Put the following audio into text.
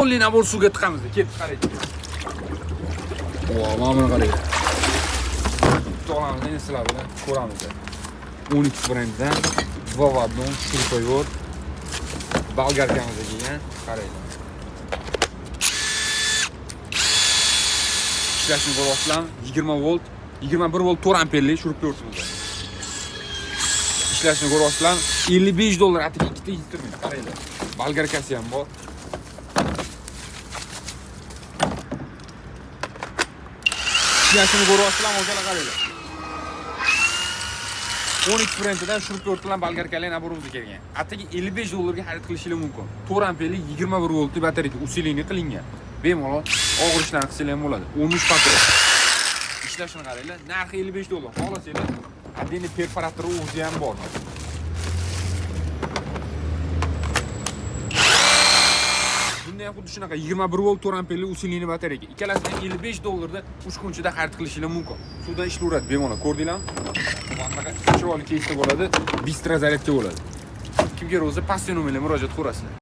Полный набор suvga tiqamiz. Ketdi, qarang. Vo, mana buni qarang. Bitta olamiz, endi sizlar bilan ko'ramiz. Onyx brendidan 2 в 1 шуруповерт. Болгарка miz kelgan, qaranglar. Ishlashini ko'ryapsizlarmi? 20 volt, 21 volt 4 amperlik шуруповерт imiz. Ishlashini ko'ryapsizlarmi? 55 dollar atigi ikkita instrument, qaranglar. Болгарка si ham bor. Ishlashini ko'ryapsizlarmi, akalar, qaranglar. 12 brendidan шуруповерт bilan болгарка li набор imizga kelgan. Atigi 55 dollarga xarid qilishingiz mumkin. 4 amperli 21 voltli batareyka усиление qilingan. Bemalol og'ir ishlarni qilsanglar ham bo'ladi. 13 patron. Ishlashini qaranglar. Narxi 55 dollar. Xohlasanglar, отдельный perforatori o'zi ham bor. Bunda ham xuddi shunaqa 21 volt 4 amperli усиление batareyka. Ikkalasini ham 55 dollarda 3 kun ichida xarid qilishingiz mumkin. Suvdan ishlayveradi bemalol. Ko'rdinglarmi? Mana bunaqa chiroyli кейс da bo'ladi, быстро зарядка bo'ladi. Kimga kerak bo'lsa, pastki nomerga murojaat qilaverasizlar.